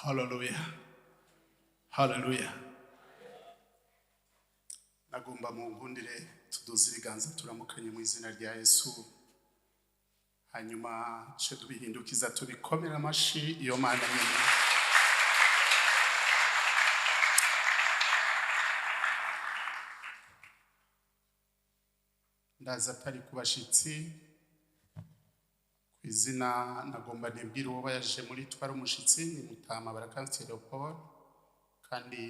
Haleluya, haleluya. Nagomba mu nkundire tuduze ibiganza turamukanye mu izina rya Yesu, hanyuma ce tubihindukiza tubikomera amashi iyo Mana nyene. Ndaza atari ku bashitsi ku izina, nagomba nibwire uwo yaje muri twari umushitsi ni Mutama Barakansi Leopold, kandi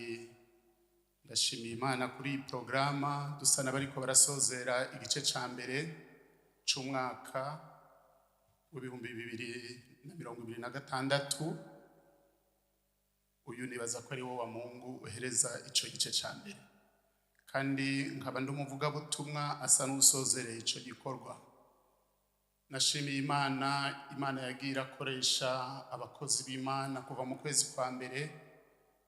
ndashimiye Imana kuri iyi porogaramu dusa n'abariko barasozera igice ca mbere c'umwaka w'2026. Uyu nibaza ko ari wo wa Mungu uhereza ico gice ca mbere, kandi nkaba ndi umuvugabutumwa asa n'usozereye ico gikorwa. Nashimiye Imana, Imana yagiye irakoresha abakozi b'Imana kuva mu kwezi kwa mbere.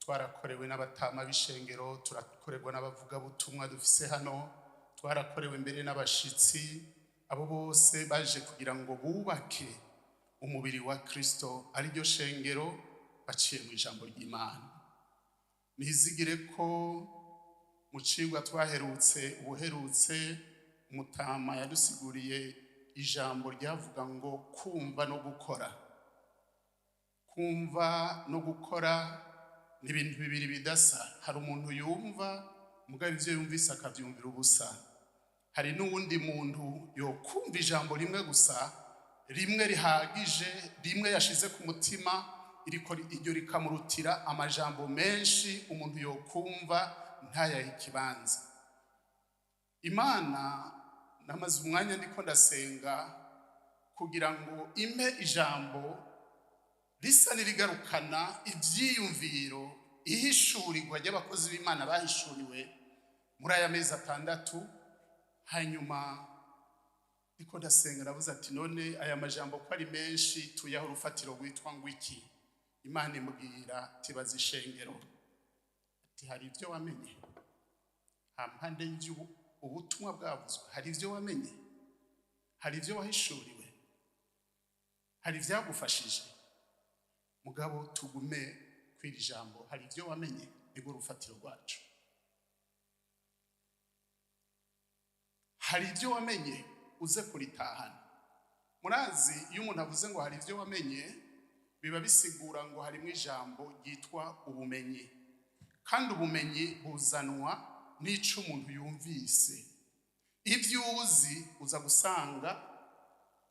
Twarakorewe n'abatama b'ishengero, turakorerwa n'abavugabutumwa dufise hano, twarakorewe mbere n'abashitsi. Abo bose baje kugira ngo bubake umubiri wa Kristo, ariryo shengero, baciye mu ijambo ry'Imana. Nizigire ko mu cigwa twaherutse ubuherutse, Umutama yadusiguriye ijambo ryavuga ngo kumva no gukora. Kumva no gukora ni ibintu bibiri bidasa. Hari umuntu yumva, mugabo ivyo yumvise akavyumvira ubusa. Hari n'uwundi muntu yokumva ijambo rimwe gusa, rimwe rihagije, rimwe yashize ku mutima, iriko iryo rikamurutira amajambo menshi umuntu yokumva ntayahe ikibanza. Imana, namaze umwanya ndiko ndasenga kugira ngo impe ijambo risa n'irigarukana ivyiyumviro, ihishurirwa ry'abakozi b'Imana bahishuriwe muri aya mezi 6. Hanyuma ndiko ndasenga, ndavuze ati: "None aya majambo ko ari menshi, tuyaho urufatiro rwitwa ngo iki?" Imana imbwira, tibaza ishengero ati: "Hari ibyo wamenye hampande y'ubutumwa bwavuzwe? Hari ibyo wamenye? Hari ibyo wahishuriwe? Hari ibyagufashije?" Mugabo tugume kw'iri jambo, hari ibyo wamenye, nibwo urufatiro rwacu. Hari ibyo wamenye, uze kuritahana. Murazi, iyo umuntu avuze ngo hari ibyo wamenye, biba bisigura ngo harimo ijambo ryitwa ubumenyi, kandi ubumenyi buzanwa n'ico umuntu yumvise. Ibyo uzi, uza gusanga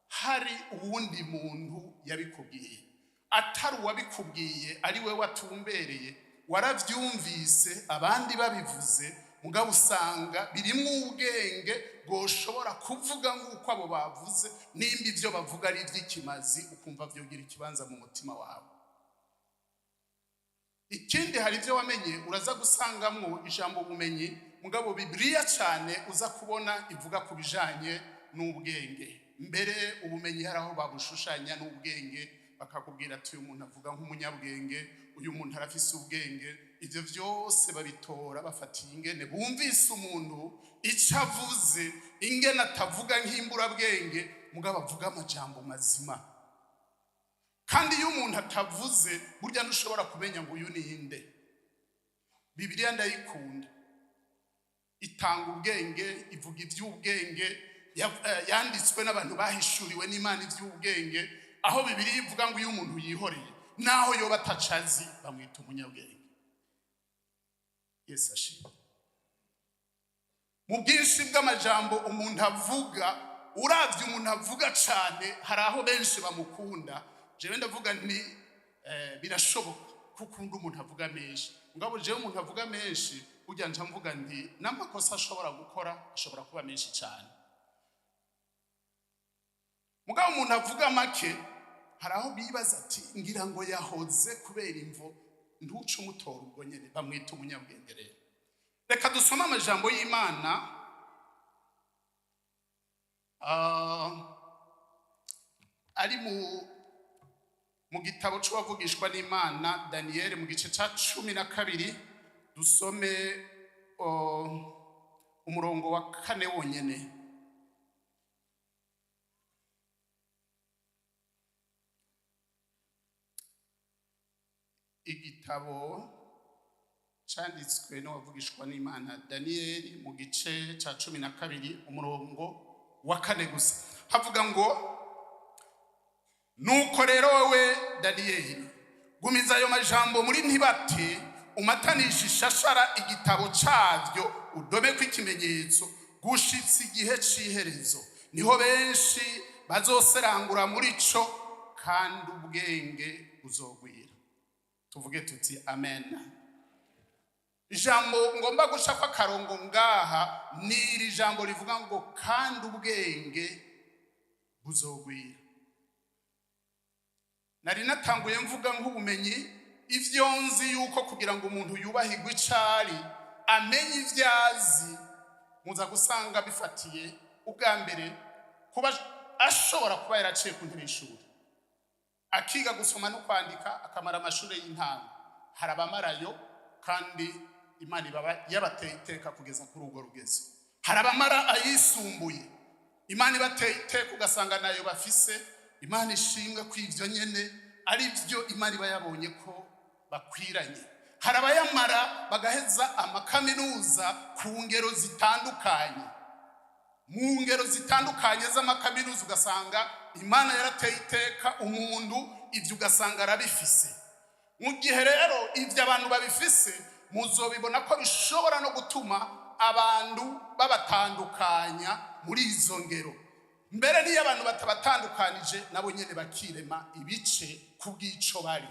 hari uwundi muntu yabikubwiye. Atari uwabikubwiye ari we watumbereye, warabyumvise abandi babivuze, mugabo usanga birimwo ubwenge bwoshobora kuvuga nk'uko abo bavuze, nimba ibyo bavuga ari iby'ikimazi, ukumva byogira ikibanza mu mutima wawe. Ikindi, hari ibyo wamenye, uraza gusangamwo ijambo ubumenyi, mugabo Bibiliya cyane uza kubona ivuga ku bijanye n'ubwenge. Mbere ubumenyi hari aho babushushanya n'ubwenge, bakakubwira ati: "Uyu muntu avuga nk'umunyabwenge, uyu muntu arafise ubwenge." Ibyo byose babitora bafatiye ingene bumvise umuntu icyo avuze, ingene atavuga nk'imburabwenge, mugabo avuga amajambo mazima. Kandi iyo umuntu atavuze, burya ntushobora kumenya ngo uyu ni inde. Bibiliya ndayikunda, itanga ubwenge, ivuga iby'ubwenge, yanditswe n'abantu bahishuriwe n'Imana iby'ubwenge. Aho Bibiliya ivuga ngo iyo umuntu yihoreye, naho yoba atacazi, bamwita umunyabwenge. Yesu ashimwe. Mu bwinshi bw'amajambo umuntu avuga, uravye umuntu avuga cane, hari aho benshi bamukunda. Jewe ndavuga nti birashoboka ko ukunda umuntu avuga menshi, mugabo jewe umuntu avuga menshi burya nca mvuga nti n'amakosa ashobora gukora ashobora kuba menshi cyane. Mugabo umuntu avuga make, hari aho bibaza ati: "Ngira ngo yahoze kubera imvo." Ntuce umutora ubwo nyene, bamwita umunyabwenge. Rero reka dusome amajambo y'Imana ari mu gitabo c'uwavugishwa n'Imana Daniyeli, mu gice ca 12, dusome umurongo wa 4 wonyene. Igitabo canditswe n'uwavugishwa n'Imana Daniyeli, mu gice ca 12, umurongo wa 4 gusa. Havuga ngo: "Nuko rero wowe Daniyeli, gumiza ayo majambo muri ntibate, umatanisha ishashara igitabo cavyo, udomeko ikimenyetso gushitsa igihe c'iherezo. Niho benshi bazoserangura muri co, kandi ubwenge buzogwira." Tuvuge tuti amen. Ijambo ngomba gucako akarongo ngaha ni iri jambo rivuga ngo: "Kandi ubwenge buzogwira." Nari natanguye mvuga nk'ubumenyi, ivyo nzi yuko kugira ngo umuntu yubahirwe icari amenye ivyo azi, muza gusanga bifatiye ubwa mbere kuba ashobora kuba yaraciye ku ntebe y'ishuri, akiga gusoma no kwandika, akamara amashuri y'intango. Hari abamarayo kandi Imana ibaba yabateye iteka kugeza kuri urwo rugezo. Hari abamara ayisumbuye, Imana ibateye iteka, ugasanga nayo bafise. Imana ishimwe ko ivyo nyene ari byo Imana iba yabonye ko bakwiranye. Hari abayamara bagaheza amakaminuza ku ngero zitandukanye, mu ngero zitandukanye z'amakaminuza, ugasanga Imana yarateye iteka umuntu, ibyo ugasanga arabifise. Mu gihe rero ibyo abantu babifise, muzobibona ko bishobora no gutuma abantu babatandukanya muri izo ngero. Mbere n'iyo abantu batabatandukanije, nabo nyene bakirema ibice ku bw'ico bari.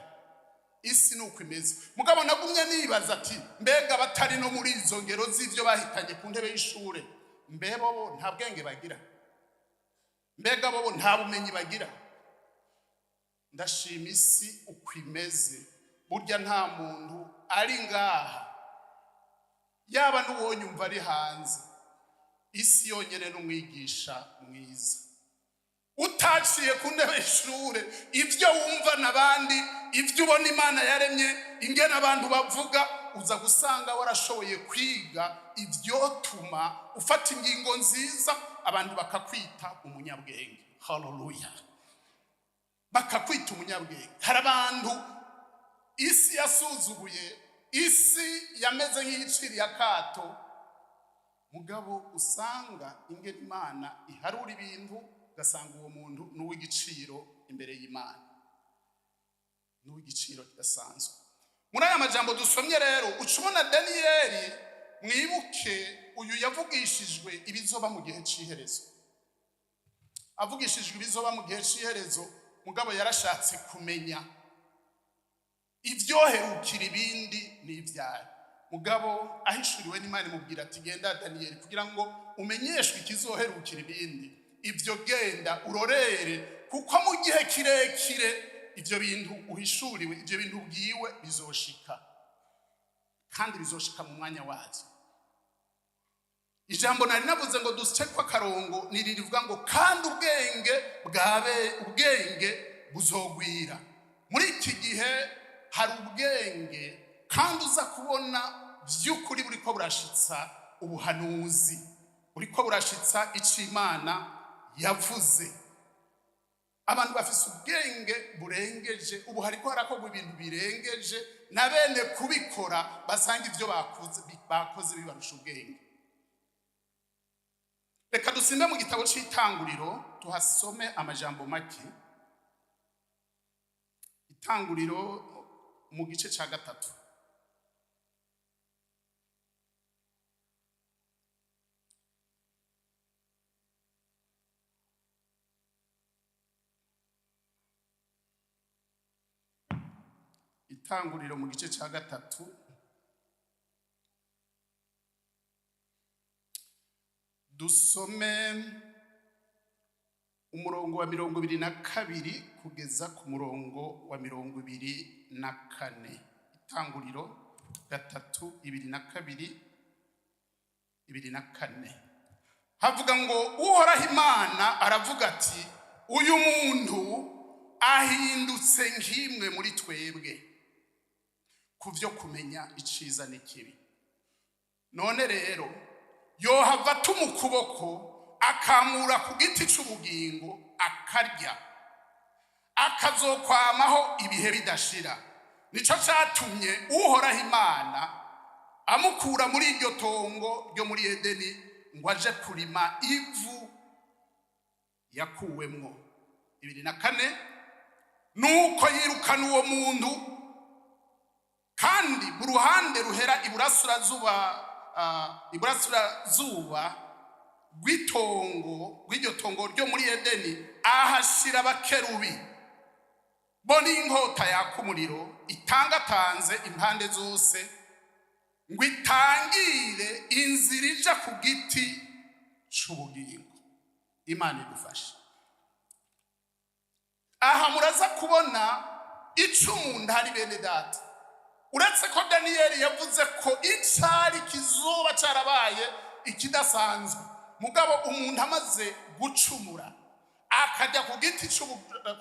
Isi ni uko imeze. Mugabo nagumye nibaza ati: mbega batari no muri izo ngero z'ivyo bahitanye ku ntebe y'ishure, mbe bobo nta bwenge bagira? Mbega bobo nta bumenyi bagira? Ndashima isi uko imeze. Burya nta muntu ari ngaha, yaba n'uwonyumva ari hanze, isi yonyine n'umwigisha mwiza. Utaciye ku ntebe y'ishure, ibyo wumva n'abandi, ibyo ubona Imana yaremye, ingene abantu bavuga, uza gusanga warashoboye kwiga ivyotuma ufata ingingo nziza, abantu bakakwita umunyabwenge. Haleluya! Bakakwita umunyabwenge. Hari abantu isi yasuzuguye, isi yameze nk'iyiciriye akato, mugabo usanga ingene Imana iharura ibintu, ugasanga uwo muntu ni uw'igiciro imbere y'Imana, ni uw'igiciro kidasanzwe. Muri aya majambo dusomye rero, uca ubona Daniyeli. Mwibuke, uyu yavugishijwe ibizoba mu gihe c'iherezo. Avugishijwe ibizoba mu gihe c'iherezo, mugabo yarashatse kumenya ibyoherukira ibindi n'ibyayo. Mugabo ahishuriwe n'Imana, imubwira ati: "Genda Daniyeli, kugira ngo umenyeshwe ikizoherukira ibindi, ibyo genda urorere, kuko mu gihe kirekire ibyo bintu uhishuriwe, ibyo bintu ubwiwe bizoshika, kandi bizoshika mu mwanya wabyo." Ijambo nari navuze ngo duce ko akarongo ni iri rivuga ngo: "Kandi ubwenge bwabe, ubwenge buzogwira." Muri iki gihe hari ubwenge, kandi uza kubona by'ukuri buriko burashitsa ubuhanuzi, buriko burashitsa ico Imana yavuze. Abantu bafise ubwenge burengeje. Ubu hariko harakorwa ibintu birengeje, na bene kubikora basanga ivyo bakoze bibarusha ubwenge. Reka dusimbe mu gitabo c'Itanguriro, tuhasome amajambo make. Itanguriro mu gice ca 3. Itanguriro mu gice ca 3, dusome umurongo wa 22 kugeza ku murongo wa 24. Itanguriro 3, 22, 24. Havuga ngo: "Uhoraho Imana aravuga ati: uyu muntu ahindutse nk'imwe muri twebwe ku byo kumenya iciza n'ikibi. None rero yohava atuma ukuboko, akamura ku giti c'ubugingo, akarya, akazokwamaho ibihe bidashira." Nico catumye Uhoraho Imana amukura muri iryo tongo ryo muri Edeni ngo aje kurima ivu yakuwemwo. 24. Nuko yirukana uwo muntu, kandi mu ruhande ruhera iburasirazuba rw'itongo, rw'iryo tongo ryo muri Edeni, ahashira abakerubi bo n'inkota yaka umuriro itangatanze impande zose, ngo itangire inzira ija ku giti c'ubugingo. Imana idufashe. Aha muraza kubona ico umuntu ari, bene data. Uretse ko Daniyeli yavuze ko icari kizoba carabaye ikidasanzwe, mugabo umuntu amaze gucumura akajya ku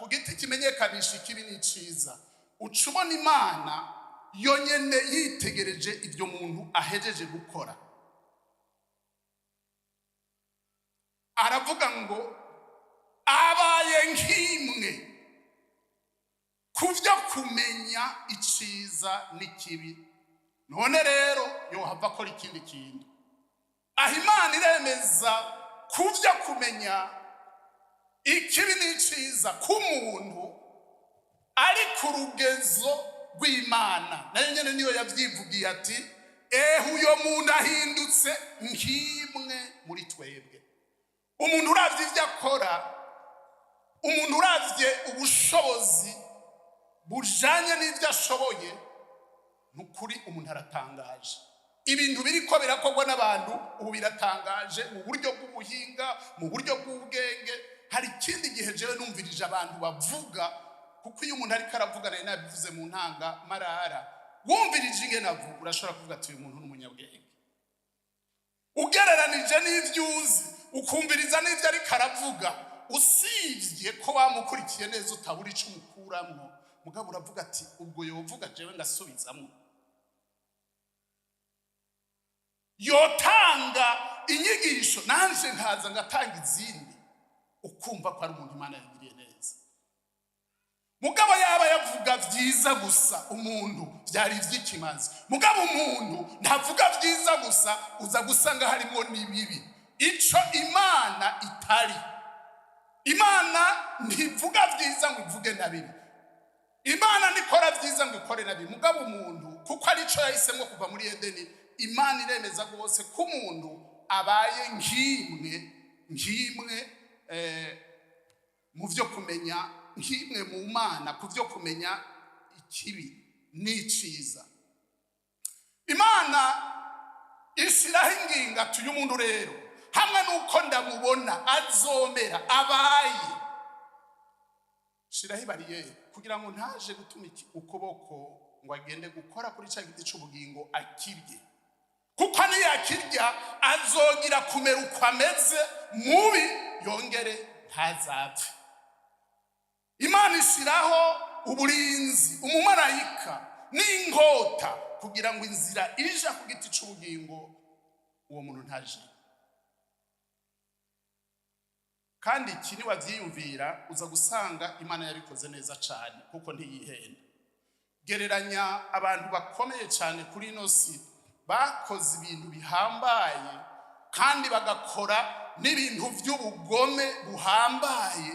giti kimenyekanisha ikibi n'iciza, uca ubona Imana yonyene yitegereje ibyo muntu ahejeje gukora, aravuga ngo abaye nk'imwe ku byo kumenya iciza n'ikibi. None rero yohava akora ikindi kintu. Aho Imana iremeza ku byo kumenya ikibi n'iciza k'umuntu ari ku rugezo rw'Imana, nayo nyene niyo yavyivugiye ati: "Ehe, uyo muntu ahindutse nk'imwe muri twebwe." Umuntu uravye ivyo akora, umuntu uravye ubushobozi bujanye n'ibyo ashoboye, ni ukuri umuntu aratangaje. Ibintu biriko birakorwa n'abantu ubu biratangaje mu buryo bw'ubuhinga, mu buryo bw'ubwenge. Hari ikindi gihe jewe numvirije abantu bavuga, kuko iyo umuntu ariko aravuga, nari nabivuze mu ntanga marara, wumvirije ingene avuga urashobora kuvuga ati: "Uyu muntu ni umunyabwenge." Ugereranije n'ibyo uzi, ukumviriza n'ibyo ariko aravuga, usibye ko wamukurikiye neza utabura ico umukuramwo, mugabo uravuga ati: "Ubwo yovuga jewe ngasubizamwo, yotanga inyigisho nanje nkaza ngatanga izindi." Ukumva ko ari umuntu Imana yagiriye neza. Mugabo yaba yavuga vyiza gusa, umuntu vyari ivy'ikimazi. Mugabo umuntu ntavuga vyiza gusa, uza gusanga harimo n'ibibi. Ico Imana itari, Imana ntivuga vyiza ngo ivuge na bibi, Imana ntikora vyiza ngo ikore na bibi. Mugabo umuntu, kuko arico yahisemo kuva muri Edeni, Imana iremeza rwose ko umuntu abaye nk'imwe mu vyo kumenya, nk'imwe mu Mana ku vyo kumenya ikibi n'iciza. Imana ishyiraho ingingo ati: "Uyu muntu rero, hamwe n'uko ndamubona azomera abaye, shiraho ibariyeri kugira ngo ntaje gutuma ukuboko ngo agende gukora kuri cya giti cy'ubugingo akirye, kuko niyakirya azogira kumera uko ameze mubi, yongere ntazapfe." Imana ishyiraho uburinzi, umumarayika n'inkota, kugira ngo inzira ija ku giti cy'ubugingo uwo muntu ntaje. Kandi iki niwabyiyumvira uza gusanga Imana yabikoze neza cyane, kuko ntiyihenda. Gereranya abantu bakomeye cyane kuri ino si bakoze ibintu bihambaye kandi bagakora n'ibintu by'ubugome buhambaye,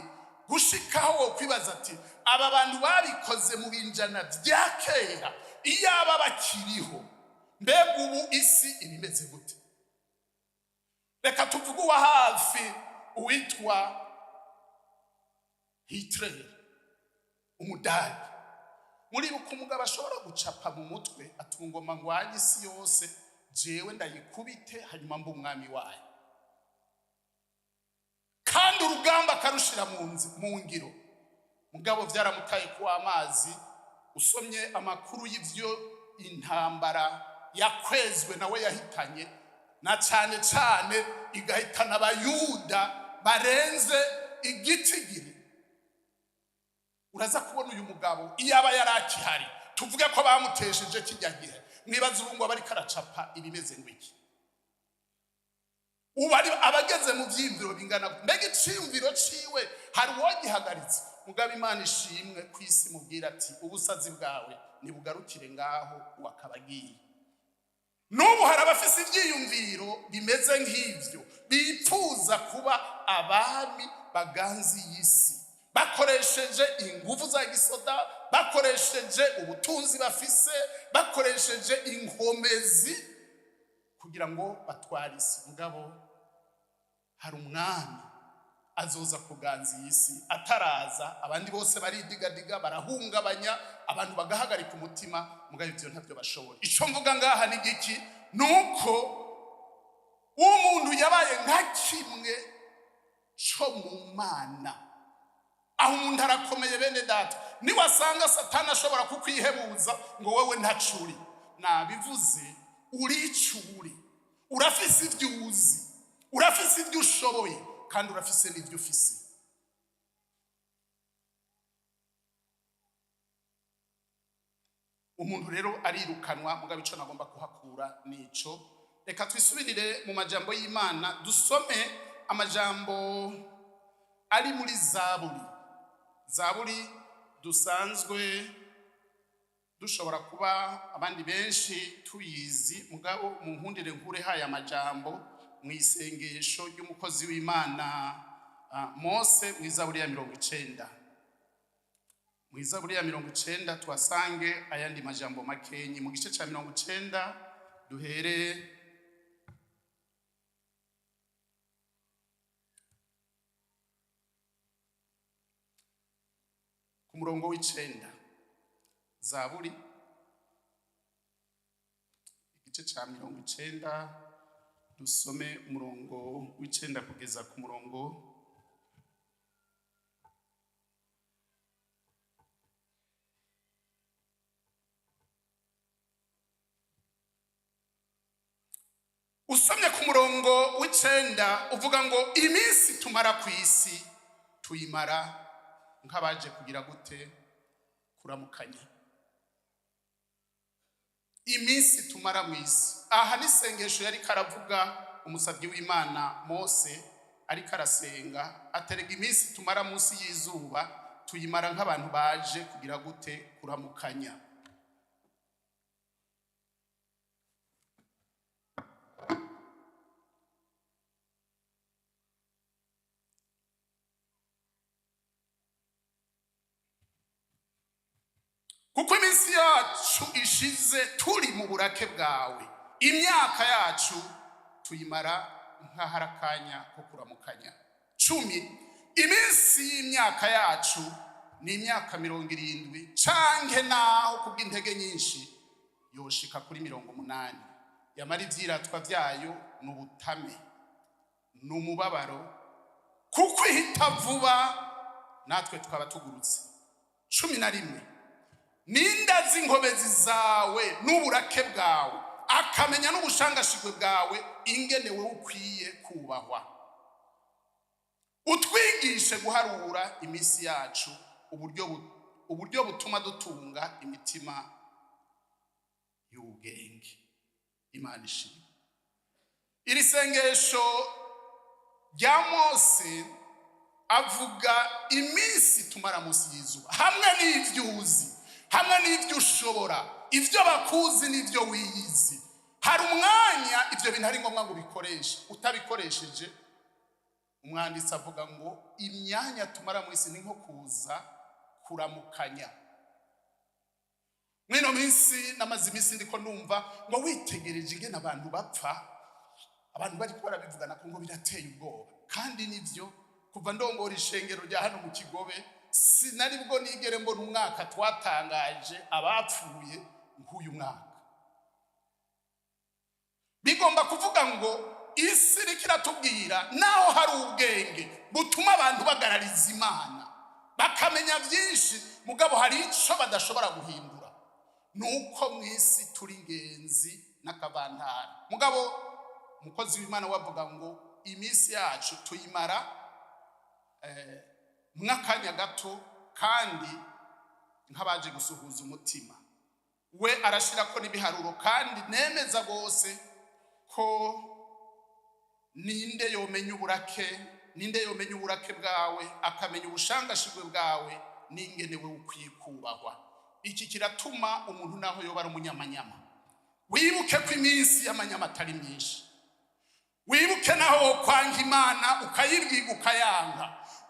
gushikaho wo kwibaza ati: "Aba bantu babikoze mu binjana bya kera, iyaba bakiriho, mbega ubu isi iba imeze gute?" Reka tuvuge uwa hafi, uwitwa Hitler, Umudage. Muribuka umugabo ashobora gucapa mu mutwe atungoma ngwanye isi yose, jewe ndayikubite, hanyuma mbe umwami wayo, kandi urugamba akarushira mu ngiro. Mugabo vyaramutaye ku amazi. Usomye amakuru y'ivyo intambara yakwezwe nawe yahitanye, na cane cane igahitana Abayuda barenze igitigiri, uraza kubona uyu mugabo iyo aba yari akihari, tuvuge ko bamutesheje kijya gihe, mwibaza ubu ngo aba ariko aracapa ibimeze ngo iki? Ubu ari abageze mu byiyumviro bingana, mbega iciyumviro ciwe hari uwogihagaritse? Mugabo Imana ishimwe ku isi, mubwira ati: "Ubusazi bwawe Nibugarukire ngaho, wakabagiye. N'ubu hari abafise ibyiyumviro bimeze nk'ibyo, bipfuza kuba abami baganzi y'isi bakoresheje ingufu za gisoda, bakoresheje ubutunzi bafise, bakoresheje inkomezi kugira ngo batware isi. Mugabo hari umwami azoza kuganza iyi si. Ataraza, abandi bose baridigadiga, barahungabanya abantu, bagahagarika umutima. Mugabo ibyo ntabyo bashobora. Icyo mvuga ngaha ni giki? Ni uko umuntu yabaye nka kimwe cyo mu Mana. Aho umuntu arakomeye, bene data. Niwasanga Satani ashobora kukwihebuza ngo wowe ntacuri, nabivuze, uricuri, urafise ibyo uzi, urafise ibyo ushoboye, kandi urafise n'ibyo ufise. Umuntu rero arirukanwa. Mugabo ico nagomba kuhakura nico. Reka twisubirire mu majambo y'Imana, dusome amajambo ari muri Zaburi. Zaburi dusanzwe dushobora kuba abandi benshi tuyizi, mugabo mu nkundire nkure haya amajambo mu isengesho ry'umukozi w'Imana Mose mu Izaburi ya 90. Mu Izaburi ya 90 tuhasange ayandi majambo makenyi. Mu gice cya 90, duhere ku murongo w'9. Zaburi igice cya 90, dusome umurongo w'9 kugeza ku murongo usomye. Ku murongo w'9 uvuga ngo: "Iminsi tumara ku isi tuyimara nk'abaje kugira gute? Kuramukanya." Iminsi tumara mu isi. Aha n'isengesho yari karavuga umusabyi w'Imana Mose, ariko arasenga aterega: iminsi tumara munsi y'izuba tuyimara nk'abantu baje kugira gute? Kuramukanya. Kuko iminsi yacu ishize turi mu burake bwawe, imyaka yacu tuyimara nk'ahari akanya ko kuramukanya. 10. Iminsi y'imyaka yacu ni imyaka 70, canke naho kubw'intege nyinshi yoshika kuri 80. Yamara ivyiratwa vyayo ni ubutame, ni umubabaro, kuko ihita vuba, natwe twaba tugurutse. 11. Ninda z'inkomezi zawe n'uburake bwawe, akamenya n'ubushangashigwe bwawe, ingene wewe ukwiye kubahwa. Utwigishe guharura iminsi yacu uburyo butuma dutunga imitima y'ubwenge. Imana ishimwe. Iri sengesho rya Mose avuga iminsi tumara munsi y'izuba, hamwe n'ibyo uzi, hamwe n'ibyo ushobora, ibyo bakuzi n'ibyo wiyizi. Hari umwanya ibyo bintu ari ngombwa ngo ubikoreshe. Utabikoresheje, umwanditsi avuga ngo imyanya tumara mu isi ni nko kuza kuramukanya. Mwino minsi, namaze iminsi ndiko numva ngo witegereje ingene abantu bapfa, abantu bariko barabivugana ko ngo birateye ubwoba. Kandi nivyo, kuva ndongora ishengero rya hano mu Kigobe, sinari bwo nigere mbona umwaka twatangaje abapfuye nk'uyu mwaka. Bigomba kuvuga ngo isi iriko iratubwira, naho hari ubwenge butuma abantu bagarariza Imana, bakamenya byinshi, mugabo hari ico badashobora guhindura, nuko mu isi turi ingenzi n'akavantara. Mugabo umukozi w'Imana wavuga ngo iminsi yacu tuyimara mw'akanya gato, kandi nk'abaje gusuhuza umutima. We arashirako n'ibiharuro, kandi nemeza rwose ko ninde yomenya uburake, ninde yomenya uburake bwawe, akamenya ubushangashigwe bwawe, n'ingene we ukwiye kubahwa. Iki kiratuma umuntu naho yoba ari umunyamanyama, wibuke ko iminsi y'amanyama atari myinshi. Wibuke naho wokwanga Imana, ukayibwiga ukayanga,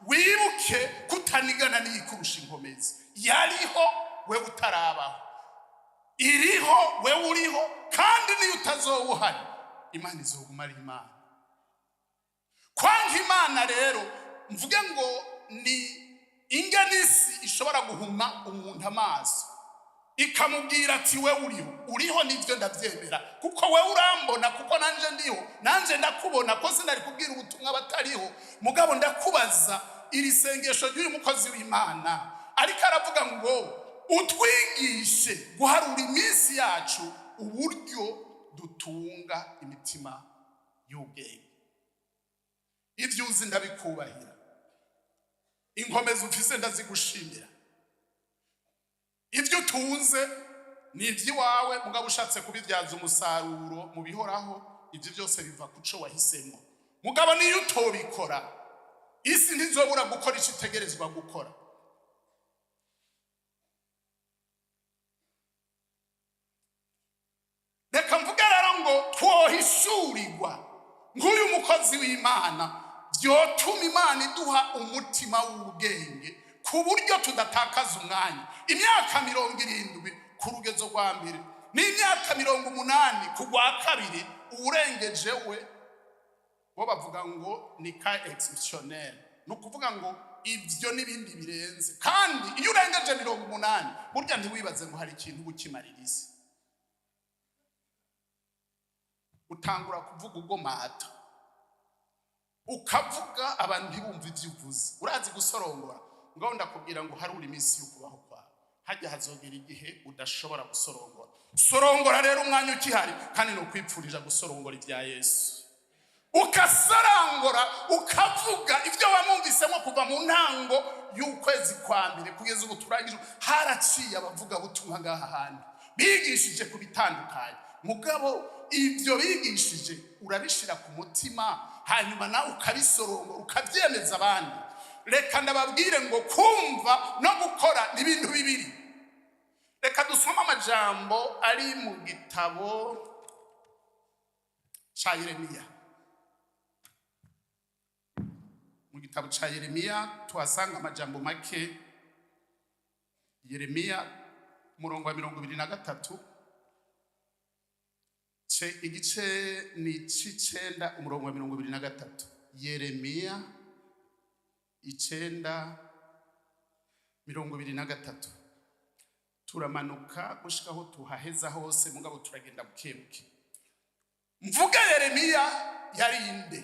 wibuke kutanigana n'iyikurusha inkomezi. Yariho wewe utarabaho, iriho wewe uriho, kandi niyo utazoba uhari, Imana izoguma ari Imana. Kwanga Imana rero, mvuge ngo ni inganisi ishobora guhuma umuntu amaso, ikamubwira ati: "We uriho, uriho nibyo, ndabyemera, kuko we urambona, kuko nanje ndiho, nanje ndakubona, ko sinari kubwira ubutumwa batariho. Mugabo ndakubaza, iri sengesho ry'uyu mukozi w'Imana ariko aravuga ngo utwigishe guharura iminsi yacu, uburyo dutunga imitima y'ubwenge. Ibyo uzi ndabikubahira, inkomezi ufise ndazigushimira, ibyo utunze ni iby'iwawe, mugabo ushatse kubibyaza umusaruro mu bihoraho, ibyo byose biva ku cyo wahisemo. Mugabo niyo utobikora, isi ntizobura gukora icyo itegerezwa gukora." Reka mvuge rero ngo twohishurirwa nk'uyu mukozi w'Imana, byotuma Imana iduha umutima w'ubwenge ku buryo tudatakaza umwanya. Imyaka 70 ku rugezo rwa mbere n'imyaka 80 ku rwa kabiri, uwurengeje we bo bavuga ngo ni cas exceptionnel, ni ukuvuga ngo ibyo n'ibindi birenze. Kandi iyo urengeje 80, burya ntiwibaze ngo hari ikintu uba ukimarira isi, utangura kuvuga ugomata, ukavuga abantu ntibumve ibyo uvuze, urazi gusorongora. Ngaho ndakubwira ngo harure iminsi y'ukubaho kwawe, hajya hazogera igihe udashobora gusorongora. Sorongora rero umwanya ukihari, kandi ni ukwipfurira gusorongora ibya Yesu, ukasarangora, ukavuga ibyo wamwumvisemo kuva mu ntango y'ukwezi kwa mbere kugeza ubu turangije. Haraciye abavugabutumwa ngaha hantu bigishije ku bitandukanye, mugabo ibyo bigishije urabishira ku mutima, hanyuma nawe ukabisorongora, ukabyemeza abandi. Reka ndababwire ngo kumva no gukora ni ibintu bibiri. Reka dusome amajambo ari mu gitabo cya Yeremiya. Mu gitabo cya Yeremiya tuhasanga amajambo make. Yeremiya, umurongo wa 23, igice ni c'icenda, umurongo wa 23. Yeremiya 9, 23. Turamanuka gushika aho tuhaheza hose, mugabo turagenda buke buke. Mvuga Yeremiya yari inde?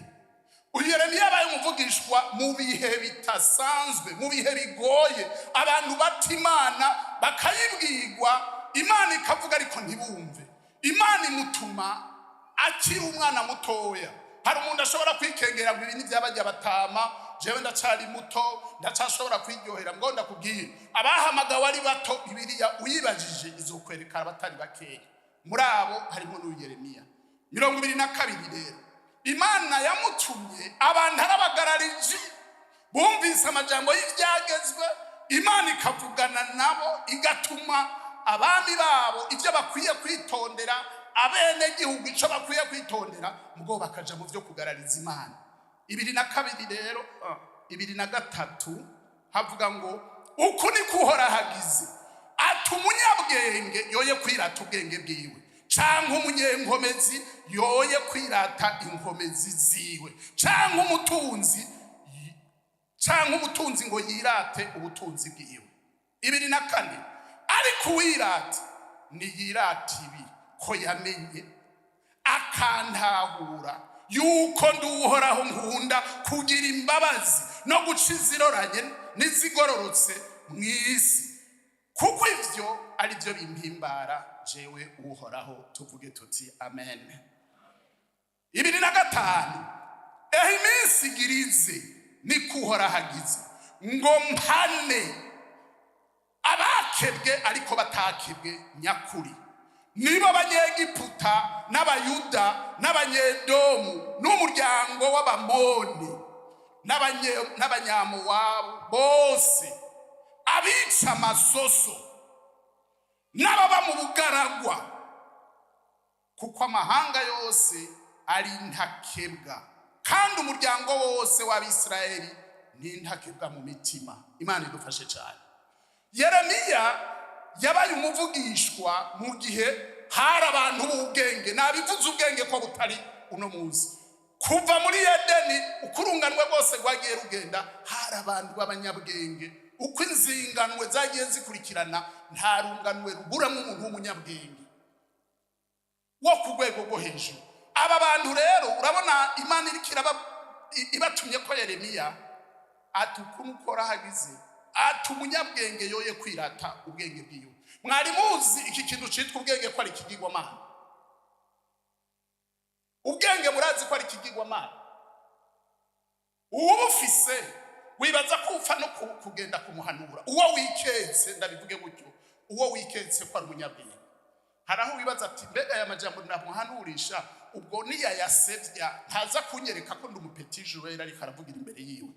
Uyu Yeremiya yabaye umuvugishwa mu bihe bitasanzwe, mu bihe bigoye, abantu bata Imana, bakayibwirwa, Imana ikavuga ariko ntibumve. Imana imutuma akiri umwana mutoya. Hari umuntu ashobora kwikengera ngo ibi n'ibyabajya batama, jewe ndacari muto, ndacashobora kwiryohera. Ngo ndakubwire, abahamagawe ari bato, Bibiliya uyibajije izokwereka abatari bakeya. Muri abo harimo n'uyu Yeremiya. 22 rero, Imana yamutumye abantu arabagarariji, bumvise amajambo y'ibyagezwe, Imana ikavugana nabo, igatuma abami babo ibyo bakwiye kwitondera, abenegihugu icyo bakwiye kwitondera, ubwo bakaja mu byo kugarariza Imana. 22 rero, 23, havuga ngo: "Uku niko Uhoraho agize ati: umunyabwenge yoye kwirata ubwenge bwiwe, canke umunyenkomezi yoye kwirata inkomezi ziwe, canke umutunzi ngo yirate ubutunzi bwiwe." 24: "Ariko uwirata niyirata ibi, ko yamenye akantahura yuko ndi Uhoraho, nkunda kugira imbabazi no guca iziroranye n'izigororotse mu isi, kuko ivyo ari byo bimpimbara jewe Uhoraho." Tuvuge tuti amen. 25: "Ehe, iminsi igirize, niko Uhoraho agize, ngo mpane abakebwe ariko batakebwe nyakuri, nibo Abanyegiputa n'Abayuda n'Abanyedomu n'umuryango w'Abamoni n'Abanyamowabu bose, abica amasoso." Bazonyagwa, kuko amahanga yose ari intakebwa, kandi umuryango wose w'Abisirayeli ni intakebwa mu mitima. Imana idufashe cyane. Yeremiya yabaye umuvugishwa mu gihe hari abantu b'ubwenge. Nabivuze, ubwenge ko butari uno munsi. Kuva muri Edeni, uko urunganwe rwose rwagiye rugenda, hari abantu b'abanyabwenge. Uko inzinganwe zagiye zikurikirana, nta runganwe ruburamo umuntu w'umunyabwenge wo ku rwego rwo hejuru. Aba bantu rero, urabona Imana iriko ibatumye ko Yeremiya ati: "Ukuntu ukora hagize ati umunyabwenge yoye kwirata ubwenge bwiwe." Mwari muzi iki kintu citwa ubwenge ko ari ikigirwamana? Ubwenge murazi ko ari ikigirwamana. Uwo ufise wibaza ko upfa no kugenda kumuhanura. Uwo wiketse, ndabivuge gutyo, uwo wiketse ko ari umunyabwenge, hari aho wibaza ati: "Mbega aya majambo ndamuhanurisha, ubwo niyayasevya ntaza kunyereka ko ndi umu petit joueur ariko aravugira imbere yiwe?"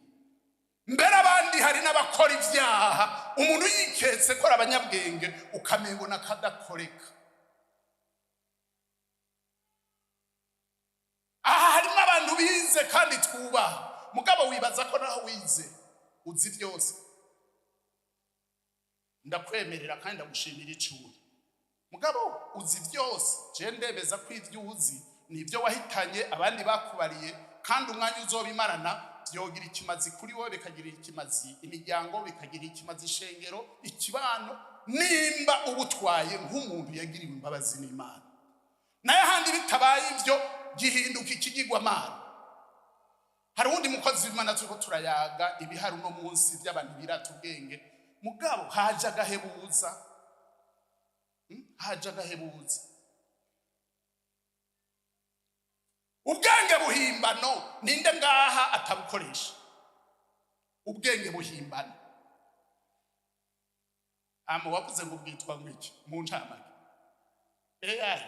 Mbere abandi, hari n'abakora ibyaha, umuntu yiketse ko ari abanyabwenge, ukamengo nakadakoreka. Aha harimo abantu bize kandi twubaha, mugabo wibaza ko naho wize uzi byose. Ndakwemerera kandi ndagushimira icuri, mugabo uzi byose? Je ndemeza ko ibyo uzi ni ibyo wahitanye abandi bakubariye, kandi umwanya uzobimarana byogira ikimazi kuri wowe, bikagira ikimazi imiryango, bikagira ikimazi ishengero, ikibano, nimba ubutwaye nk'umuntu yagiriwe imbabazi n'Imana. Nayo ahandi bitabaye ibyo, gihinduka ikigirwamana. Hari uwundi mukozi w'Imana turiko turayaga ibihari uno munsi by'abantu birata ubwenge, mugabo haje agahebuza. Haje agahebuza. Ubwenge buhimbano, ninde ngaha atabukoresha ubwenge buhimbano? Ama wavuze ngo bwitwa ngwiki mu ncamake? AI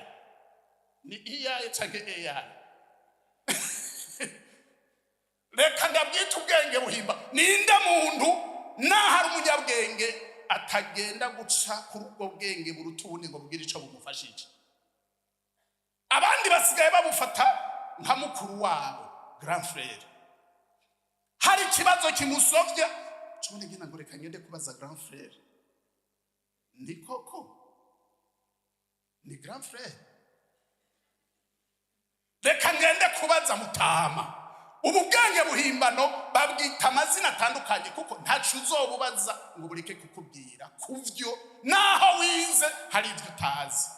ni AI canke AI? Reka ndabwita ubwenge buhimba. Ninde muntu naho ari umunyabwenge atagenda guca kuri ubwo bwenge buruta ubundi ngo bugire ico bumufashije? Abandi basigaye babufata nka mukuru wabo, grand frère. Hari ikibazo kimusovya, cubone ngena ngo reka ngende kubaza grand frère. Ni koko ni grand frère, reka ngende kubaza mutama. Ubu bwenge buhimbano babwita amazina atandukanye, kuko ntaco uzobubaza ngo bureke kukubwira kuvyo. Naho wize, hari ibyo utazi.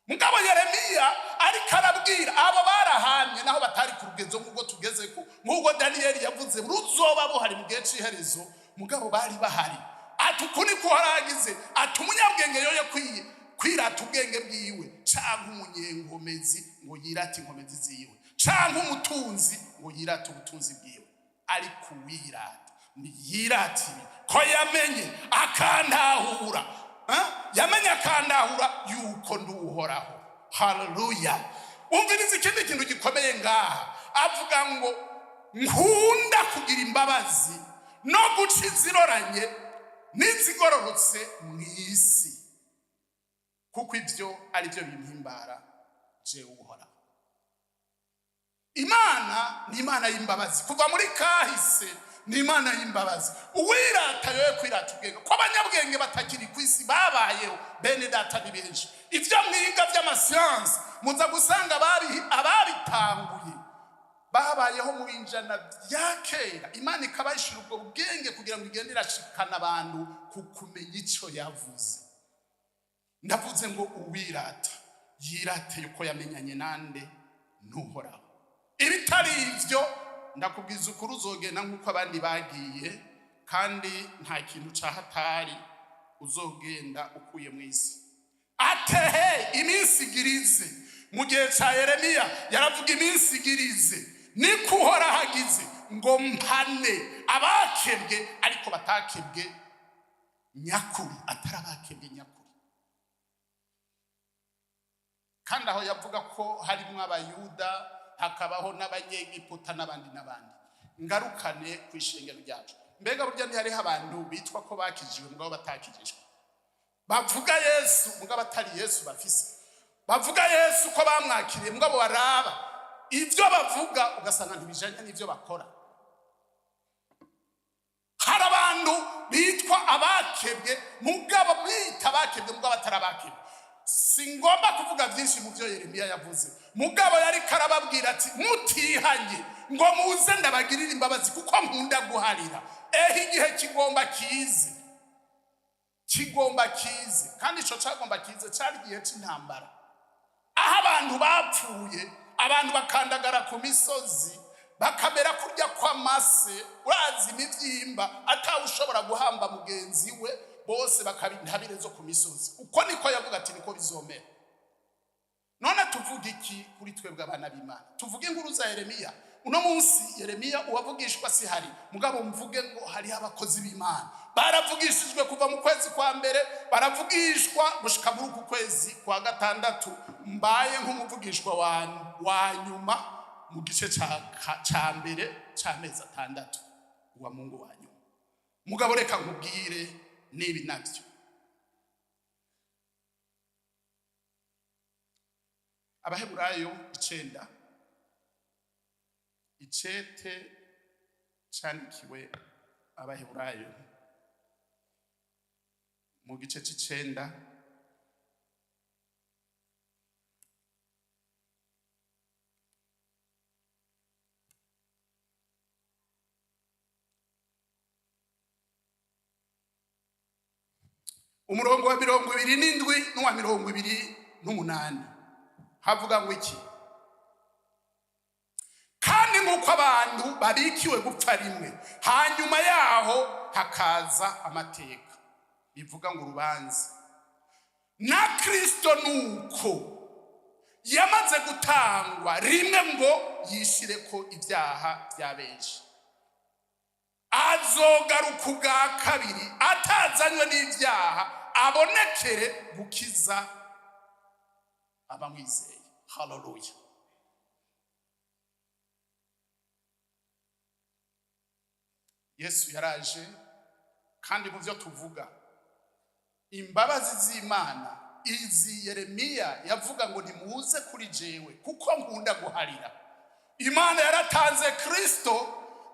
Mugabo Yeremiya ariko arabwira abo barahamye, naho batari ku rugezo nk'ubwo tugeze ko, nk'ubwo Daniyeli yavuze ruzoba buhari mu gihe c'iherezo, mugabo bari bahari. Ati: "Uku niko haragize ati umunyabwenge yoye kwirata ubwenge bwiwe, canke umunyengomezi ngo yirate inkomezi ziwe, canke umutunzi ngo yirate ubutunzi bwiwe. Ariko uwirata niyirate ibi, ko yamenye akantahura." Yamenye akantahura yuko nduhoraho. Haleluya! Umviriza ikindi kintu gikomeye ngaha. Avuga ngo: "Nkunda kugira imbabazi no guca iziroranye n'izigororotse mu isi, kuko ibyo ari byo bimpimbara jewe Uhoraho." Imana ni Imana y'imbabazi. Kuva muri kahise ni Imana y'imbabazi. Uwirata yoye kwirata ubwenge, ko abanyabwenge batakiri ku isi babayeho. Bene data, ni benshi. Ibyo mwiga by'amasiyansi, muza gusanga ababitanguye babayeho mu binjana bya kera. Imana ikabashira ubwo bwenge kugira ngo igende irashikana abantu ku kumenya icyo yavuze. Ndavuze ngo uwirata yirate yuko yamenyanye nande? Ntuhoraho. Ibitari ibyo, ndakubwiza ukuri, uzogenda nk'uko abandi bagiye, kandi nta kintu ca hatari uzogenda ukuye mu isi. Atehe iminsi igirize. Mu gihe ca Yeremiya yaravuga: "Iminsi igirize, niko Uhoraho agize, ngo mpane abakebwe ariko batakebwe nyakuri, atari abakebwe nyakuri." Kandi aho yavuga ko harimo Abayuda, hakabaho n'Abanyegiputa n'abandi n'abandi. Ngarukane ku ishengero ryacu. Mbega burya ntihariho abantu bitwa ko bakijijwe mugabo batakijijwe? Bavuga Yesu mugabo atari Yesu bafise, bavuga Yesu ko bamwakiriye, mugabo baraba ibyo bavuga ugasanga ntibijanye n'ibyo bakora. Hari abantu bitwa abakebwe, mugabo bita abakebwe mugabo atari abakebwe. Si ngomba kuvuga byinshi mu byo Yeremiya yavuze, mugabo yari karababwira ati: "Mutihanye ngo muze ndabagirire imbabazi, kuko nkunda guharira." Ehe, igihe kigomba kize, kigomba kize. Kandi ico cagomba kize cari igihe c'intambara, aho abantu bapfuye, abantu bakandagara ku misozi, bakamera kurya kw'amase, urazi imivyimba, atawe ushobora guhamba mugenzi we, bose bakaba intabire zo ku misozi. Uko niko yavuga ati niko bizomera. None tuvuga iki kuri twebwe abana b'Imana? Tuvuge inkuru za Yeremiya uno munsi? Yeremiya uwavugishwa si hari, mugabo mvuge ngo hariho abakozi b'Imana baravugishijwe kuva mu kwezi kwa mbere, baravugishwa gushika muri uku kwezi kwa gatandatu. Mbaye nk'umuvugishwa wa nyuma mu gice ca mbere c'amezi 6, wa Mungu wa nyuma. Mugabo reka nkubwire n'ibi nabyo. Abaheburayo 9, icete candikiwe Abaheburayo mu gice c'icenda, umurongo wa 27 n'uwa 28, havuga ngo iki? Kandi nk'uko abantu babikiwe gupfa rimwe, hanyuma yaho hakaza amateka, bivuga ngo urubanza, na Kristo nuko yamaze gutangwa rimwe ngo yishire ko ibyaha bya benshi, azogaruka ubwa kabiri atazanywe n'ibyaha, abonekere gukiza abamwizeye. Haleluya! Yesu yaraje. Kandi mu byo tuvuga imbabazi z'Imana izi, Yeremiya yavuga ngo: "Nimuze kuri jewe kuko nkunda guharira." Imana yaratanze Kristo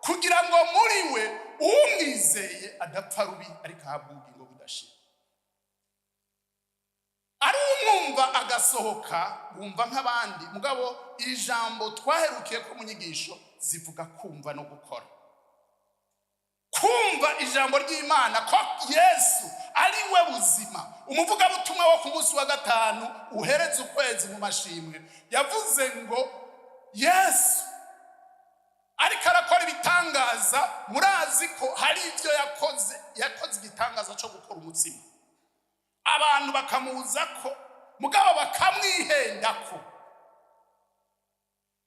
kugira ngo muri we umwizeye adapfa rubi, ariko ahabwa ubugingo budashira. Ari umwumva agasohoka, wumva nk'abandi. Mugabo ijambo twaherukiye ko mu nyigisho zivuga kumva no gukora, kumva ijambo ry'Imana ko Yesu ari we buzima. Umuvugabutumwa wo ku munsi wa gatanu uhereza ukwezi mu mashimwe yavuze ngo Yesu ariko arakora ibitangaza. Murazi ko hari ibyo yakoze, yakoze igitangaza cyo gukora umutsima, abantu bakamuza ko, mugabo bakamwihenda ko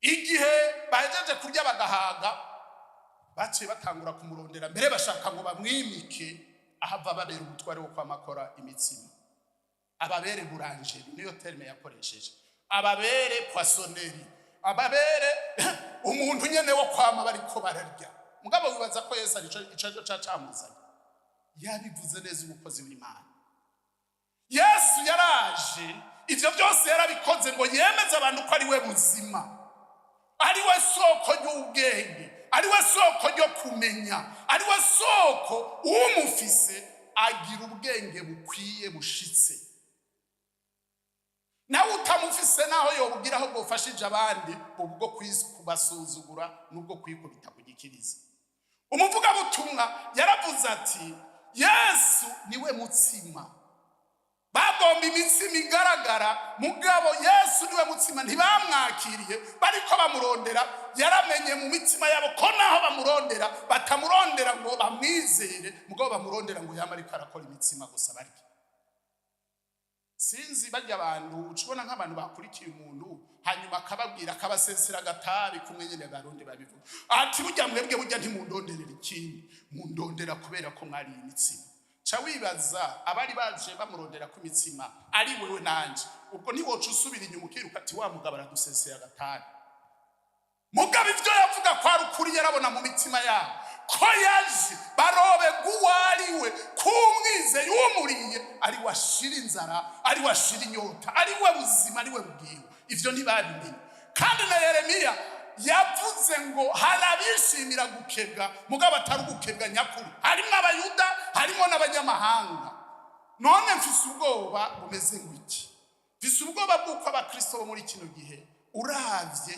igihe bahejeje kurya bagahaga, baciye batangura kumurondera mbere, bashaka ngo bamwimike ahava babera umutware wo kwamakora imitsima, ababere boulangerie, niyo terme yakoresheje, ababere poissonnerie, ababere umuntu nyene wo kwama bariko bararya. Mugabo wibaza ko Yesu arico ico cacamuzanye? Yabivuze neza umukozi w'Imana. Yesu yaraje, ivyo byose yarabikoze ngo yemeze abantu ko ari we buzima, ari we soko ry'ubwenge, ari we soko ryo kumenya, ari we soko. Umufise agira ubwenge bukwiye bushitse. Nawe utamufise, naho yobubwira aho bwofashije abandi, ubwo kubasuzugura n'ubwo kwikubita ku gikiriza. Umuvugabutumwa yaravuze ati: "Yesu niwe mutsima." Bagomba imitsima igaragara, mugabo Yesu niwe mutsima ntibamwakiriye. Bariko bamurondera, yaramenye mu mitima yabo ko naho bamurondera batamurondera ngo bamwizere, mugabo bamurondera ngo yama ariko arakora imitsima gusa barya. Sinzi, barya abantu uca ubona nk'abantu bakurikiye umuntu, hanyuma akababwira, akabasesera agatabi kumwe nyene Barundi babivuga, ati: "Burya mwebwe, burya ntimundonderera ikindi, mundondera kubera ko mwariye imitsima." Ca wibaza abari baje bamurondera ku mitsima ari wewe nanje, ubwo ntiwoca usubira inyuma ukiruka ati: "Wa mugabo araduseseye agatabi"? Mugabo ivyo yavuga ko ari ukuri, yarabona mu mitima yabo. Ko yaje baroberwa uwo ari we, kumwize yumuriye, ari we ashira inzara, ari we ashira inyota, ari we buzima, ari we bugingo. Ivyo ntibabimenye. Kandi na Yeremiya yavuze ngo hari abishimira gukebwa, mugabo atari ugukebwa nyakuri. Harimo Abayuda, harimo n'abanyamahanga. None mfise ubwoba bumeze ngwiki? Mfise ubwoba bw'uko abakristo bo muri kino gihe, uravye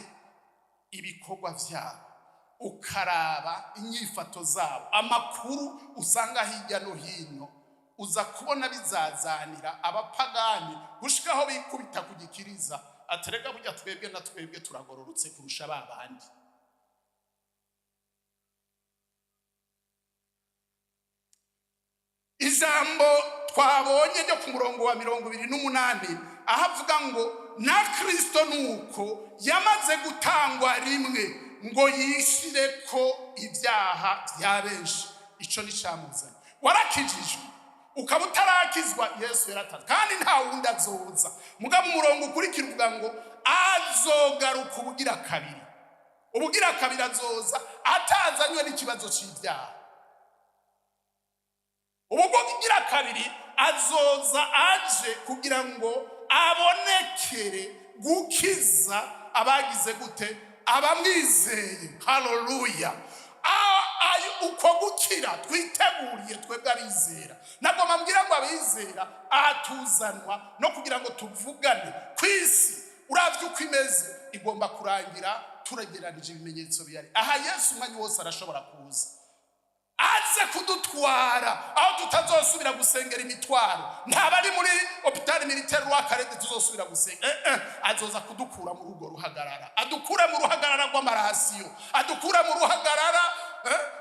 ibikorwa vyabo, ukaraba inyifato zabo, amakuru usanga hirya no hino, uza kubona bizazanira abapagani gushikaho bikubita ku gikiriza, aterega burya twebwe na twebwe turagororotse kurusha ba bandi. Ijambo twabonye ryo ku murongo wa 28, aho avuga ngo na Kristo nuko yamaze gutangwa rimwe ngo yishire ko ibyaha bya benshi. Ico ni camuzanye. Warakijijwe, ukaba utarakizwa, Yesu yaratanze, kandi nta wundi azoza. Mugabo umurongo ukurikira uvuga ngo azogaruka ubugira kabiri. Ubugira kabiri azoza atazanywe n'ikibazo c'ibyaha. Ubugira kabiri azoza aje kugira ngo abonekere gukiza abagize gute? Abamwizeye. Haleluya! Uko gukira twiteguriye twebwe abizera, ntabwo mbabwira ngo abizera ahatuzanwa no kugira ngo tuvugane ku isi. Uravye uko imeze, igomba kurangira turegeranije ibimenyetso bihari. Aha Yesu umwanya wose arashobora kuza, aze kudutwara aho tutazosubira gusengera imitwaro. Ntaba ari muri hôpital militaire Roi Khaled tuzosubira gusenga. Azoza kudukura muri urwo ruhagarara, adukure mu ruhagarara rw'amarasiyo, adukure mu ruhagarara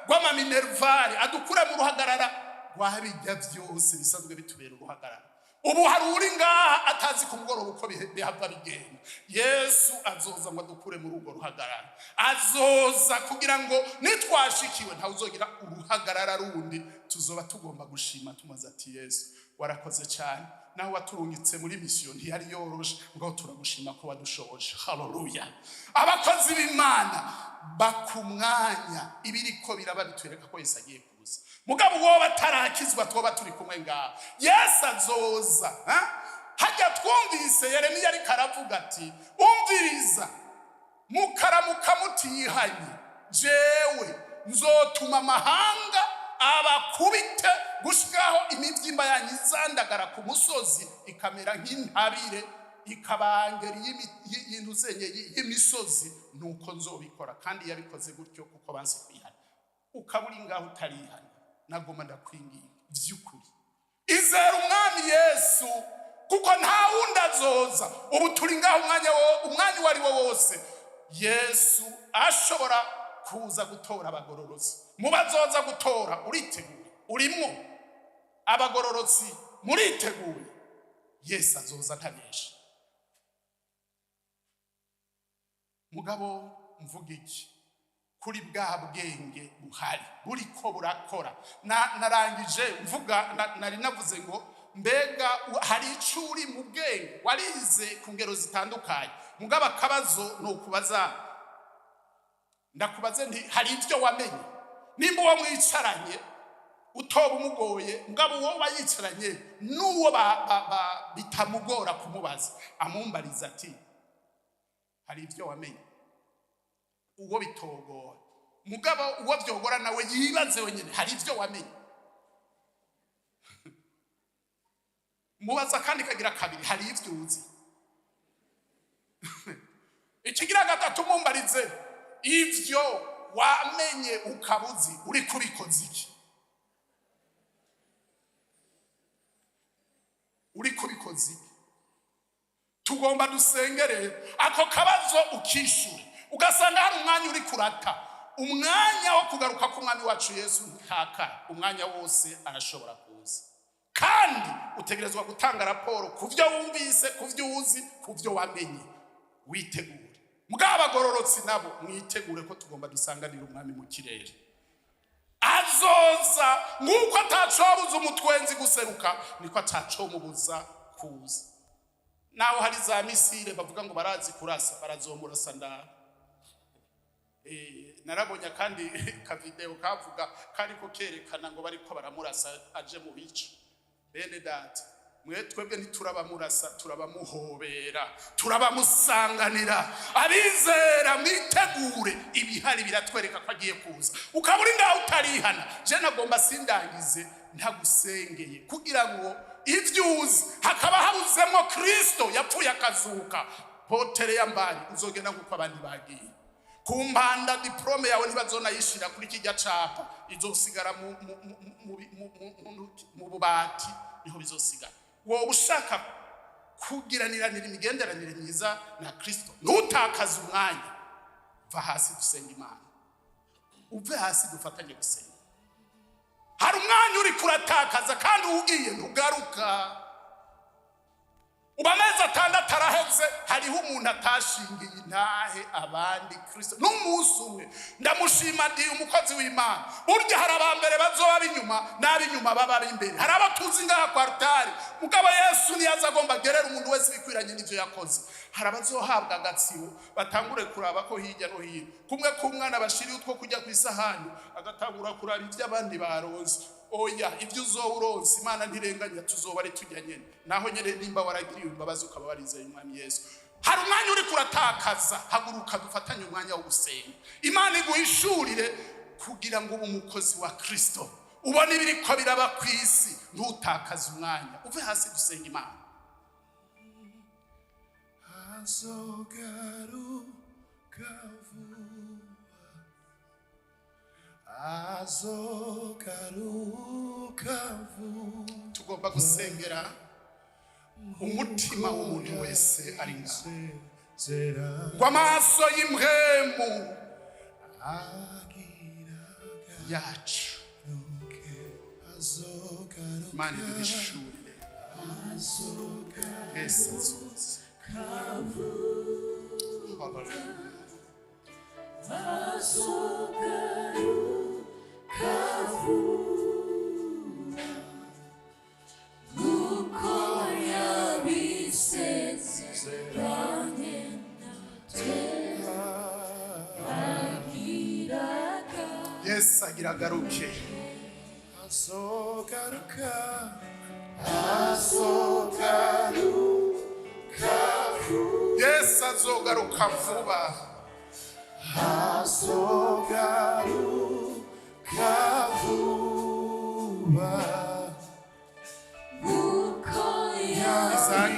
rw'amaminerval, adukure mu ruhagarara rwa bijya byose bisanzwe bitubera uruhagarara. Ubu hari uri ngaha atazi ku mugoroba uko bihava bigenda. Yesu azoza ngo adukure muri urwo ruhagarara. Azoza kugira ngo nitwashikiwe ntawe uzogira uruhagarara rundi. Tuzoba tugomba gushima, tumaze ati: "Yesu, warakoze cyane. Nawe waturungitse muri misiyo ntiyari yoroshe, ngo turagushima ko wadushoboje." Haleluya! Abakozi b'Imana bakumwanya, ibiriko biraba bitwereka ko Yesu agiye kuza. Mugabo uwo batarakizwa, twoba turi kumwe ngaha, Yesu azoza, ha? Hajya twumvise Yeremiya ariko aravuga ati: "Umviriza, mukaramuka mutihanye, jewe nzotuma amahanga abakubite gushikaho imibyimba yanyu izandagara ku musozi, ikamera nk'intabire, ikabangera y'intuzenye y'imisozi. Nuko nzobikora." Kandi yabikoze gutyo kuko banse kwihana. Ukaba uri ngaho utarihana, nagoma ndakwinginga vy'ukuri, izera Umwami Yesu, kuko nta wundi azoza. Ubu turi ngaho, umwanya wo umwanya uwo ari wo wose Yesu ashobora kuza gutora abagororotsi. Mu bazoza gutora, uriteguye? Urimwo? Abagororotsi muriteguye? Yesu azoza ntabesha. Mugabo mvuga iki kuri bwa bwenge buhari buriko burakora? Narangije mvuga, nari navuze ngo mbega hari ico uri mu bwenge warize ku ngero zitandukanye? Mugabo akabazo ni ukubaza, ndakubaze nti: hari ibyo wamenye? Nimba uwo mwicaranye utoba umugoye, mugabo uwo bayicaranye n'uwo bitamugora kumubaza, amumbariza ati: "Hari ibyo wamenye?" Uwo bitogora, mugabo uwo byogora nawe yibaze wenyine: "Hari ibyo wamenye?" Mubaza kandi kagira kabiri: "Hari ibyo uzi?" Ikigira gatatu, mumbarize: "Ibyo wamenye ukabuzi, uri kubikoza iki? Uri kubikoza iki?" Tugomba dusengere ako kabazo ukishure. Ugasanga hari umwanya uri kurata, umwanya wo kugaruka k'Umwami wacu Yesu ntakara. Umwanya wose arashobora kuza, kandi utegerezwa gutanga raporo ku byo wumvise, ku byo uzi, ku byo wamenye. Witegure. Mugabo abagororotsi nabo mwitegure ko tugomba dusanganira Umwami mu kirere. Azoza nk'uko atacobuza umutwenzi guseruka, niko atacomubuza kuza. Naho hari za missile bavuga ngo barazi kurasa, barazomurasa ndaha. Narabonye akandi kavideo kavuga kariko kerekana ngo bariko baramurasa aje mu bice. Bene data, mwe twebwe ntiturabamurasa, turabamuhobera, turabamusanganira. Abizera, mwitegure, ibihari biratwereka ko agiye kuza. Ukaba uri ngaho utarihana, je nagomba sindangize ntagusengeye, kugira ngo ibyo uzi hakaba habuzemo Kristo yapfuye akazuka, potelea mbali, uzogenda nk'uko abandi bagiye. Ku mpanda diplôme yawe ntibazonayishira kuri kijya capa, izosigara mu bubati, niho bizosigara. Wowe ushaka kugiraniranira imigenderanire myiza na Kristo, ntutakaze umwanya, va hasi dusenga Imana, uve hasi dufatanye gusenga. Hari umwanya uri kuratakaza, kandi ugiye ntugaruka. Ubu amezi 6 araheze, hariho umuntu atashingiye intahe abandi Kristo n'umunsi umwe. Ndamushima ndi umukozi w'Imana. Burya hari abambere bazoba ab'inyuma, n'ab'inyuma baba ab'imbere. Hari abo tuzi ngaha kwa rutari, mugabo Yesu niyaza agomba agerera umuntu wese ibikwiranye n'ibyo yakoze. Hari abazohabwa agatsibo, batangure kuraba ko hirya no hino, kumwe k'umwana bashiriye utwo kujya ku isahani, agatangura kuraba ibyo abandi baronse. Oya, ibyo uzoba uronse, Imana ntirenganya, tuzoba ari tujya nyene naho nyene, nimba waragiriwe imbabazi, ukaba warizeye Umwami Yesu. Hari umwanya uri kuratakaza, haguruka dufatanye umwanya wo gusenga, Imana iguhishurire kugira ngo ube umukozi wa Kristo, ubone ibiriko biraba ku isi, ntutakaze umwanya, uve hasi dusenga Imana. Azogaruka vuba, azogaruka vuba. Tugomba gusengera umutima w'umuntu wese ari ngaho, Sezera ngo amaso y'impwemu agira yacu, garuke, azogaruka. Imana iduhishurire. Yesu azoza. Hallelujah. Azogaruka vuba nk'uko yabisezeranye natwe agiraga. Yesu agira agaruke. Azogaruka. Azogaruka, Yesu azogaruka vuba. Azogaruka vuba. Nk'uko Isaac.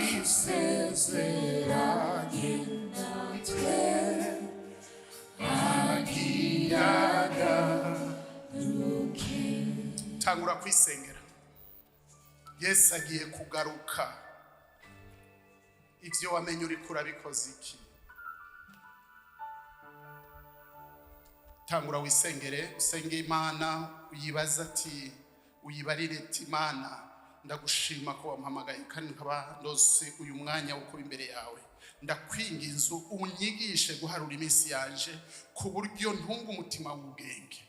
yabisezeranye natwe. Agira tangura kwisengera, Yesu agiye kugaruka. Ibyo wamenye uriko urabikoze iki? Tangura wisengere, usenge Imana, uyibaze ati, uyibarire ati: "Imana, ndagushima ko wampamagaye kandi nkaba ndose uyu mwanya wo kuba imbere yawe. Ndakwinginze unyigishe guharura iminsi yanje ku buryo ntunga umutima w'ubwenge."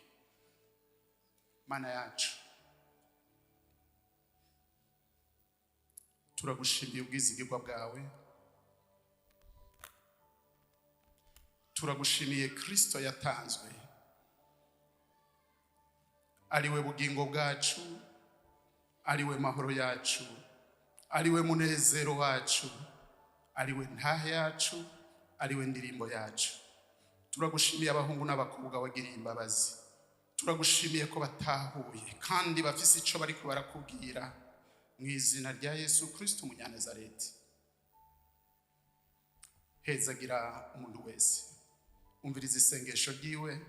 Mana yacu, turagushimiye ubwizigirwa bwawe, turagushimiye Kristo yatanzwe, ariwe bugingo bwacu, ariwe mahoro yacu, ariwe munezero wacu, ariwe ntahe yacu, ariwe ndirimbo yacu. Turagushimiye abahungu n'abakobwa wagiriye imbabazi, turagushimiye ko batahuye kandi bafise ico bariko barakubwira. Mu izina rya Yesu Kristo Umunyanazareti, hezagira umuntu wese umviriza isengesho ryiwe,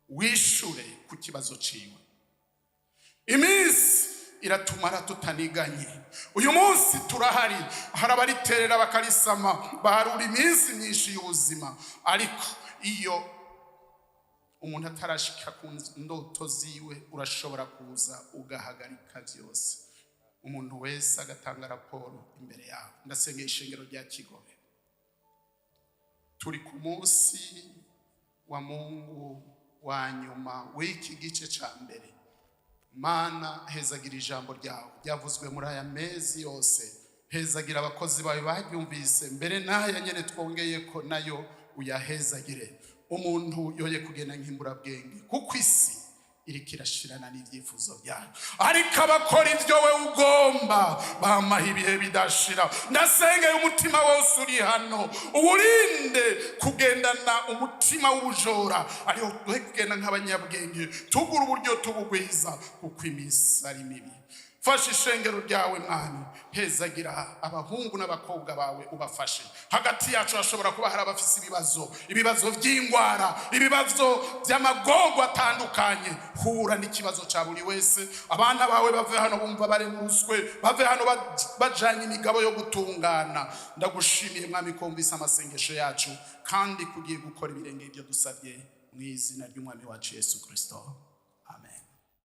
wishure ku kibazo ciwe. Iminsi iratumara tutaniganye, uyu munsi turahari, hari abariterera bakarisama, baharura iminsi myinshi y'ubuzima, ariko iyo umuntu atarashika ku ndoto ziwe, urashobora kuza ugahagarika byose, umuntu wese agatanga raporo imbere yawe. Ndasengeye ishengero rya Kigobe, turi ku munsi wa Mungu wa nyuma w'iki gice ca mbere. Mana, hezagira ijambo ryawe ryavuzwe muri aya mezi yose, hezagira abakozi bawe baryumvise mbere n'aya nyene twongeye ko nayo uyahezagire. Umuntu yoye kugenda nk'imburabwenge, kuko isi iriko irashirana n'ibyifuzo byayo, ariko abakora ibyo we ugomba bamaha ibihe bidashira. Ndasengeye umutima wose uri hano, uwurinde kugendana umutima w'ubujora, ariho duhe kugenda nk'abanyabwenge, tugura uburyo tubugwiza, kuko iminsi ari mibi. Fasha ishengero ryawe, Mwami. Hezagira abahungu n'abakobwa bawe, ubafashe. Hagati yacu hashobora kuba hari abafise ibibazo, ibibazo by'indwara, ibibazo by'amagorwa atandukanye. Hura n'ikibazo cya buri wese. Abana bawe bave hano bumva baremuruswe, bave hano bajanye imigabo yo gutungana. Ndagushimiye, Mwami, ko wumvise amasengesho yacu kandi kugiye gukora ibirenge ibyo dusabye, mu izina ry'Umwami wacu Yesu Kristo.